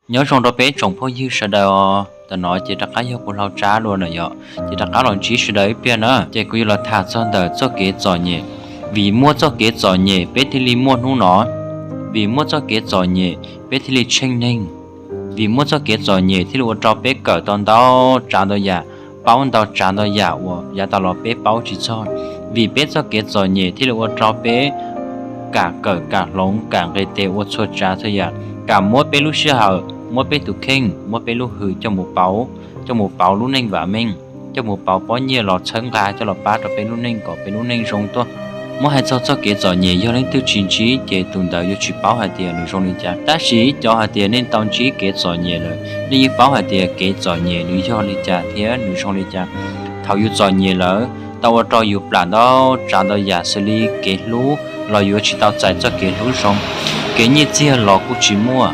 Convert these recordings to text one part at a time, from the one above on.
Nyob zoo rau peb tsoom phooj ywg sawv daws os. Tam no ces rov qab yog kuv Hlau Tsab dua na yom, ces rov qab los ntsib sawv daws ib pliag na. Ces kuv yuav los tham txog ntawm txoj kev txom nyem. Vim muaj txoj kev txom nyem peb thiaj li muaj hnub no. Vim muaj txoj kev txom nyem peb thiaj li tsheej neeg. Vim muaj txoj kev txom nyem thiaj li ua rau peb kawm tau ntau tsav ntau yam, paub ntau tsav ntau yam uas yav tas los peb paub tsis txog. Vim peb txoj kev txom nyem thiaj li ua rau peb kam kawm kam hloov kam nqis tes ua txhua tsav txhua yam, kam muab peb lub sij hawm, muab peb tus kheej, muab peb lub hwm coj mus pauv, coj mus pauv lub neej vam meej, coj mus pauv pob nyiaj los txhawb nqa coj los pab rau peb lub neej kom peb lub neej zoo tuaj. Muab hais txog txoj kev txom nyem yog leej twg tsis ntsib ces tus ntawd yuav tsis paub hais tias nws zoo li cas. Tab sis cov hais tias nej tau ntsib kev txom nyem lawm, nej yeej paub hais tias kev txom nyem nws yog li cas thiab nws zoo li cas. Thaum yus txom nyem lawm tau ua rau yus plam ntau tsav ntau yam xws li kev hlub los yuav tsis tau txais txoj kev hlub zoo, kev nyiaj txiag los kuj tsis muaj,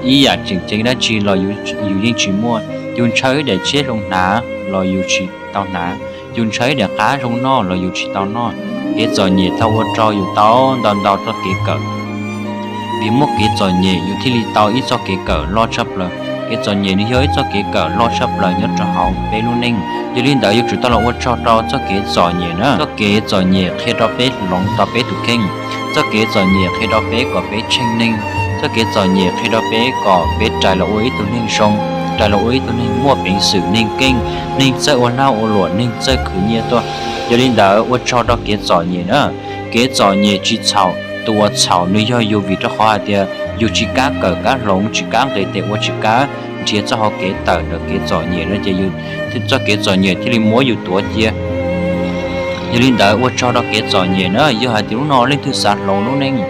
ib yam tseem ceeb dab tsi los yus yeej tsis muaj, yus ntshaw ib daim tshiab zoo hnav los yus tsis tau hnav, yus ntshaw ib daim qab zoo noj los yus tsis tau noj. Kev txom nyem tau ua rau yus tau ntau ntau txoj kev kawm. Vim muaj kev txom nyem yus thiaj li tau ib txoj kev kawm loj tshaj plaws. Kev txom nyem nws yog ib txoj kev kawm loj tshaj plaws nyob rau hauv peb lub neej. Yog li ntawd yuav tsum tau los ua tsaug rau txoj kev txom nyem na. Txoj kev txom nyem qhia rau peb hloov tau peb tus kheej. Txoj kev txom nyem qhia rau peb kom peb tsheej neeg. Txoj kev txom nyem qhia rau peb kom peb rais los ua ib tug neeg zoo, rais los ua ib tug neeg muaj peev xwm, neeg keej, neeg txawj ua lag ua luam, neeg txawj khwv nyiaj tuaj. Yog li ntawd ua tsaug rau kev txom nyem na. Kev txom nyem tsis txhaum, tus uas txhaum nws yog yus, vim rau qhov hais tias yus tsis kam kawm kam hloov, tsis kam nqis tes ua, tsis kam nrhiav txoj hau kev tawm ntawm kev txom nyem no ces txoj kev txom nyem thiaj li muab yus tuav cia. Yog li ntawd ua tsaug rau kev txom nyem na. Yog hais tias hnub no leej twg xav hloov lub neej,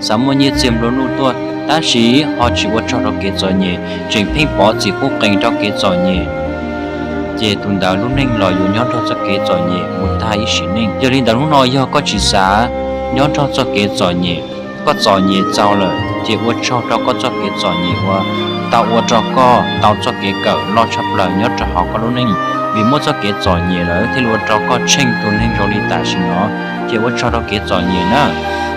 xav muaj nyiaj txiag nplua nuj tuaj, tab sis ho tsis ua tsaug rau kev txom nyem, tseem pheej pov txim quj qees rau kev txom nyem, ces tus ntawd lub neej los yuav nyob nrog txoj kev txom nyem mus tag ib sim neej. Yog li ntawd hnub no yog koj tsis xav nyob nrog txoj kev txom nyem, koj txom nyem txaus lawm ces ua tsaug rau koj txoj kev txom nyem uas tau ua rau koj tau txoj kev kawm loj tshaj plaws nyob rau hauv koj lub neej. Vim muaj txoj kev txom nyem lawm thiaj li ua rau koj tsheej tus neeg zoo li tam sim no, ces ua tsaug rau kev txom nyem na.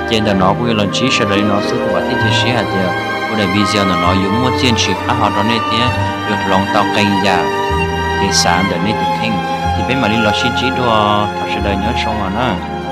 Ces ntawm no kuv yuav los ntsib sawv daws li no xwb, kuv vam thiab cia siab hais tias kuv daim video ntawm no yuav muaj txiaj ntsig qab hau rau nej thiab yuav hloov tau qee yam kev xav ntawm nej tus kheej. Ces peb mam li los sib ntsib dua, thov sawv daws nyob zoo os na.